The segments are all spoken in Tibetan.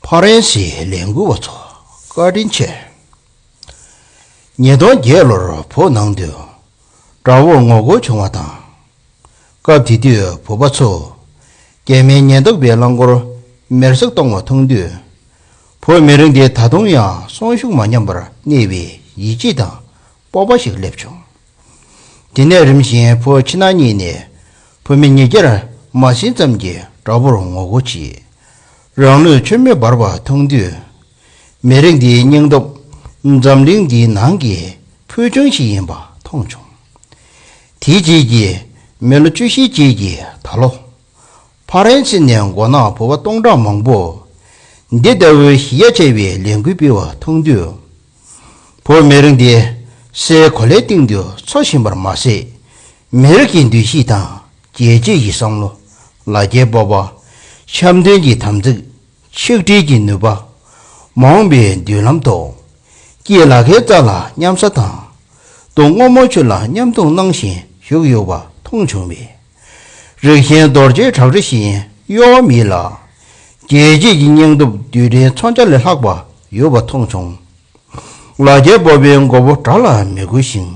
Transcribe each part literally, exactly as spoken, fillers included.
ཕ་རན་སིའི་ལས་འགུལ་བ་ཚོ་བཀའ་དྲིན་ཆེ། ཉིས་སྟོང་བརྒྱད་ལོར་བོད་ནང་དུ་དགྲ་བོར་ངོ་རྒོལ་བྱུང་བ་དང་། སྐབས་དེ་དུས་བོད་པ་ཚོ་རྒྱ་མིའི་ཉེན་རྟོག་པའི་རླངས་འཁོར་མེར་སྲེག་གཏོང་བ་མཐོང་དུས། བོད་མི་རིགས་འདི་ད་དུང་ཡང་སྲུང་ཤུགས་མ་ཉམས་པར་གནས་པའི་ཡིད་ཆེས་དང་སྤོབས་པ་ཞིག་སླེབས་བྱུང་། དེ་ནས་རིམ་བཞིན་བོད་ཕྱི་ནང་གཉིས་ནས་བོད་མི་ཉིས་བརྒྱར་མ་ཟིན་ཙམ་གྱིས་དགྲ་བོར་ངོ་རྒོལ་བྱས། རང་ལུས་མཆོད་མེ་འབར་བ་མཐོང་དུས། མི་རིགས་འདིའི་སྙིང་སྟོབས་འཛམ་གླིང་འདིའི་ནང་གི་ཕུལ་བྱུང་ཞིག་ཡིན་པ་མཐོང་བྱུང་། དེའི་རྗེས་ཀྱི་མི་ལོ་བཅུ་བཞིའི་རྗེས་ཀྱི་ད་ལོ། ཕ་རན་སི་ནས་མགོ་ནག་བོད་པ་སྟོང་ཕྲག་མང་པོ་འདི་ལྟ་བུའི་གཞི་རྒྱ་ཆེ་བའི་ལས་འགུལ་སྤེལ་བ་མཐོང་དུས། བོད་མི་རིགས་འདི་སའི་གོ་ལའི་སྟེང་དུ་འཚོ་བཞིན་པར་མ་ཟད། མི་རིགས་ཀྱི་འདུ་ཤེས་དང་རྒྱལ་གཅེས་ཀྱི་བསམ་བློ། ལ་རྒྱའི་སྤོབས་པ། འཆམ་མཐུན་གྱི་དམ་ཚིག་ཆིག་སྒྲིལ་གྱི་ནུས་པ། མ་འོངས་པའི་མདུན་ལམ་ཐོག་སྐྱིད་ལ་ཁའི་རྩ་ལ་མཉམ་ཟ་དང་། སྡུག་སྔོན་མོ་ཆུ་ལ་མཉམ་འཐུང་གནང་བཞིན་བཞུགས་ཡོད་པ་མཐོང་བྱུང་བས། རིགས་ཞེན་རྡོ་རྗེའི་བྲག་རི་བཞིན་གཡོ་བ་མེད་ལ། རྒྱལ་གཅེས་ཀྱི་སྙིང་སྟོབས་རྡུལ་ཕྲན་མཚོན་ཆ་ལས་ལྷག་པ་ཡོད་པ་མཐོང་བྱུང་། ལ་རྒྱའི་སྤོབས་པའི་མགོ་བོ་དགྲ་ལ་མི་རྒོལ་ཞིང་།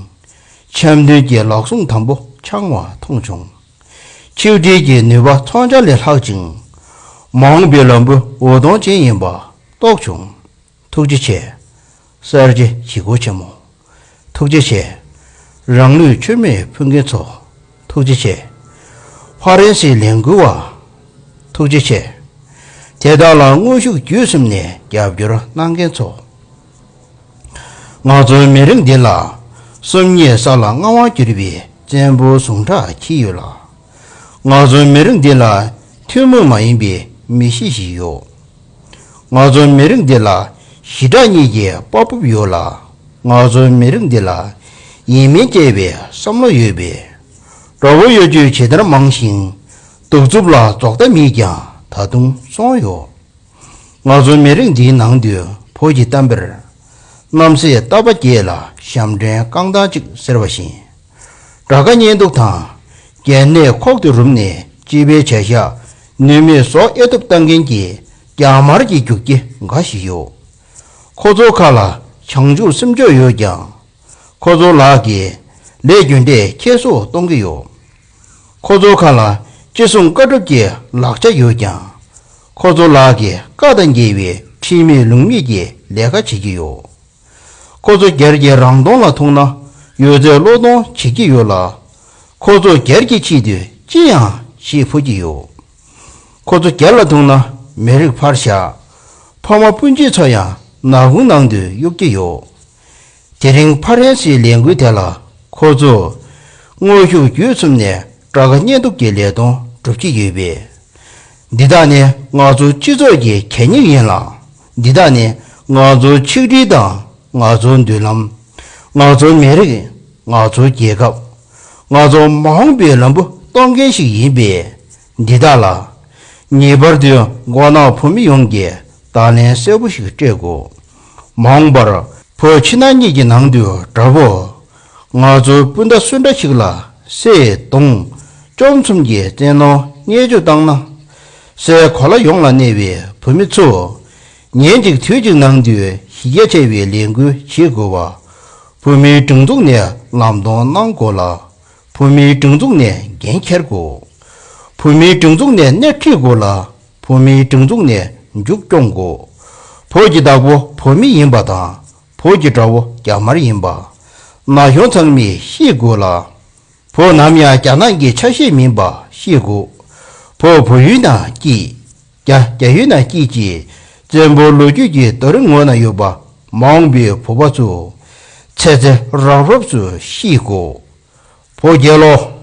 འཆམ་མཐུན་གྱི་ལག་ཟུང་དམ་པོ་འཆང་བ་མཐོང་བྱུང་། ཆིག་སྒྲིལ་གྱི་ནུས་པ་མཚོན་ཆ་ལས་ལྷག་ཅིང་། མ་འོངས་པའི་ལམ་བུ་འོད་སྟོང་ཅན་ཡིན་པ་རྟོགས་བྱུང་། ཐུགས་རྗེ་ཆེ། གསར་བརྗེ་བྱེད་སྒོ་ཆེན་མོ། ཐུགས་རྗེ་ཆེ། རང་ལུས་མཆོད་མེ་ཕུལ་མཁན་ཚོ། ཐུགས་རྗེ་ཆེ། ཕ་རན་སིའི་ལས་འགུལ་བ། ཐུགས་རྗེ་ཆེ། དེ་དག་ལ་དངོས་ཤུགས་བརྒྱུད་གསུམ་ནས་རྒྱབ་སྐྱོར་གནང་མཁན་ཚོ། ང་ཚོའི་མི་རིགས་འདི་ལ་སོམ་ཉིའི་ས་ལ་མངའ་དབང་གྱུར་པའི་བཙན་པོའི་ཟུངས་ཁྲག་འཁྱིལ་ཡོད་ལ། ང་ཚོའི་མི་རིགས་འདི་ལ་ཐུན་མོང་མ་ཡིན་པའི་མི་གཤིས་ཤིག་ཡོད། ང་ཚོའི་མི་རིགས་འདི་ལ་ཞི་དྲག་གཉིས་ཀྱི་དཔའ་སྤོབས་ཡོད་ལ། ང་ཚོའི་མི་རིགས་འདི་ལ་ཡིན་མིན་དཔྱད་པའི་བསམ་བློ་ཡོད་པས། དགྲ་བོ་གཡོ་སྒྱུའི་ཇི་ལྟར་མང་ཞིང་། གདུག་རྩུབ་ལ་རྫོགས་མཐའ་མེད་ཀྱང་ད་དུང་སོང་ཡོད། ང་ཚོའི་མི་རིགས་འདིའི་ནང་དུ་བོད་ཀྱི་གཏམ་དཔེར། རྣམ་སྲས་རྟ་པ་བརྒྱད་ལ་ཞབས་འདྲེན་རྐང་ཐང་གཅིག་ཟེར་བ་བཞིན། དགྲ་དགའ་གཉེན་སྡུག་དང་། རྒྱལ་གནས་ཁོག་ཏུ་རུམ་ནས་སྤྱི་པའི་བྱ་གཞག་ནུས་མེད་བཟོ་ཨེ་ཐུབ་བཏང་མཁན་གྱི་རྒྱ་དམར་གྱི་རྒྱུག་ཁྱི་འགའ་ཞིག་ཡོད། ཁོ་ཚོའི་ཁ་ལ་བྱང་ཆུབ་སེམས་མཆོག་ཡོད་ཀྱང་། ཁོ་ཚོའི་ལག་གི་ལས་རྒྱུ་འབྲས་ཁྱད་གསོད་གཏོང་གི་ཡོད། ཁོ་ཚོའི་ཁ་ལ་ཅི་གསུང་བཀའ་སྒྲུབ་ཀྱི་ལག་ཆ་ཡོད་ཀྱང་། ཁོ་ཚོའི་ལག་གི་བཀའ་དང་འགལ་བའི་ཁྲིམས་མེད་ལུགས་མེད་ཀྱི་ལས་ཀ་བྱེད་ཀྱི་ཡོད། ཁོ་ཚོ་སྒེར་གྱི་རང་མཐོང་ལ་ཐུག་ན་ཡོད་ཚད་བློས་གཏོང་བྱེད་ཀྱི་ཡོད་ལ། ཁོ་ཚོ་སྒེར་གྱི་ཆེད་དུ་ཅི་ཡང་བྱེད་ཕོད་ཀྱི་ཡོད། ཁོ་ཚོ་སྒེར་ལ་ཐུག་ན་མི་རིགས་ཕར་བཞག་ཕ་མ་སྤུན་མཆེད་ཚོ་ཡང་ནག་ཁུང་ནང་དུ་གཡུག་གི་ཡོད། དེ་རིང་ཕ་རན་སིའི་ལས་འགུལ་དེ་ལ་ཁོ་ཚོས་དངོས་ཤུགས་བརྒྱུད་གསུམ་ནས་དགྲ་དགའ་གཉེན་སྡུག་གི་ལས་དོན་སྒྲུབ་ཀྱི་ཡོད་པས། འདི་དག་ནི་ང་ཚོའི་སྤྱི་ཚོགས་ཀྱི་གད་སྙིགས་ཡིན་ལ། འདི་དག་ནི་ང་ཚོའི་ཆིག་སྒྲིལ་དང་ང་ཚོའི་མདུན་ལམ། ང་ཚོའི་མི་རིགས། ང་ཚོའི་རྒྱལ་ཁབ། ང་ཚོའི་མ་འོངས་པའི་ལམ་བུ་སྟོན་མཁན་ཞིག་ཡིན་པས། འདི་དག་ལ། ངེས་པར་དུ་མགོ་ནག་བོད་མི་ཡོངས་ཀྱིས་བརྡ་ལན་གསལ་པོ་ཞིག་སྤྲད་དགོས། མ་འོངས་པར་བོད་ཕྱི་ནང་གཉིས་ཀྱི་ནང་དུ་དགྲ་བོ། ང་ཚོའི་སྤུན་ཟླ་སུ་འདྲ་ཞིག་ལ་གསེར་གདུང་བཅོམ་གསུམ་གྱི་བཙན་གནོན་བརྙས་བཅོས་བཏང་ན། སའི་གོ་ལ་ཡོངས་ལ་གནས་པའི་བོད་མི་ཚོ། ཉིན་གཅིག་དུས་གཅིག་ནང་དུ་གཞི་རྒྱ་ཆེ་བའི་ལས་འགུལ་བྱེད་དགོས་པ། བོད་མིའི་སྒྲིག་འཛུགས་ནས་ལམ་སྟོན་གནང་དགོས་ལ། བོད་མིའི་སྒྲིག་འཛུགས་ནས་འགན་འཁྱེར་དགོས། བོད་མིའི་སྒྲིག་འཛུགས་ནས་སྣེ་ཁྲིད་དགོས་ལ། བོད་མིའི་སྒྲིག་འཛུགས་ནས་མཇུག་སྐྱོང་དགོས། བོད་ཀྱི་བདག་པོ་བོད་མི་ཡིན་པ་དང་། བོད་ཀྱི་དགྲ་བོ་རྒྱ་དམར་ཡིན་པ། ན་གཞོན་ཚང་མས་ཤེས་དགོས་ལ། བོད་ནམ་ཡང་རྒྱ་ནག་གི་ཆ་ཤས་མིན་པ་ཤེས་དགོས། བོད་བོད་ཡུལ་ན་སྐྱིད། རྒྱ་རྒྱ་ཡུལ་ན་སྐྱིད་ཅེས་བཙན་པོའི་ལོ་རྒྱུས་ཀྱི་རྡོ་རིང་ངོས་ན་ཡོད་པ་མ་འོངས་པའི་བོད་པ་ཚོས་ཚེ་ཚེ་རབས་རབས་སུ་ཤེས་དགོས། བོད་རྒྱལ་ལོ།